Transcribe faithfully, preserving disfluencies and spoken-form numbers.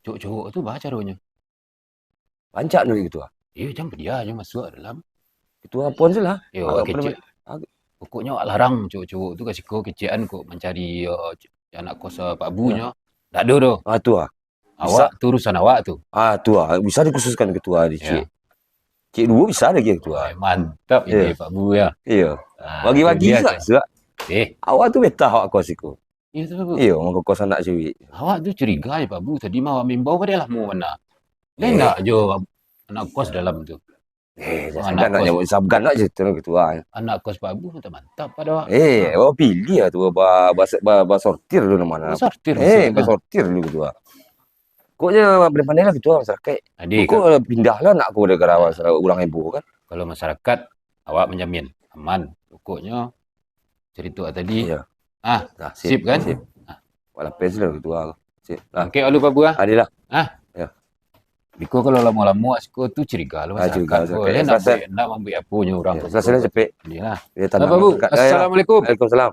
Cowok-cowok tu baa caronyo? Rancak nyo ketua. Iyo, jangan dia aja masuk dalam. Ketua pon tu lah. Yo, awak kecek. Pokoknyo awak larang cowok-cowok tu ka siko kecekan kok mancari uh, anak kos uh, Pak Bu nyo. Ndak ado doh. Ah tu ah. Awak tu urusan awak tu. Ah tu ah. Bisa dikhususkan ketua di cik. Cik duo bisa lagi ketua. Eh, mantap ide Pak Bu ya. Iyo. Bagi-bagi juga. Eh, Awak tu betah awak kos siko. Iyo tu Pak Bu. Iyo, mangko kos anak cewek. Awak tu curiga ya Pak Bu, tadi mah awak mimbau pada lamo bana. Lain ndak jo anak kos dalam tu. Eh, jangan nak nyebut sabgan nak cerita tu ketua. Anak kos Pak Bu mantap-mantap pada awak. Eh, awak pilih lah tu ba ba ba sortir dulu nama. Sortir. Eh, ba sortir dulu ketua. Kok je pandai-pandai lah ketua masyarakat. Adi, Kok pindah lah nak kau dari orang heboh kan? Kalau masyarakat, awak menjamin aman. Pokoknya cerita tadi. Iya. Ah, Nah, sip kan? Sip. Awak lapis lah ketua. Sip. Lah. Oke, alu Pak Bu ah. Adilah. Biko kalau lamo-lamo asiko tu curiga lah Ah, curiga masyarakat. masyarakat. Boleh nak Selesai. Nak mambuat apa nyo orang Ya, tu. selesai lah cepek. Iyalah. Dia tanam Bapak Bu, masyarakat. Ya, ya. Assalamualaikum. Waalaikumsalam.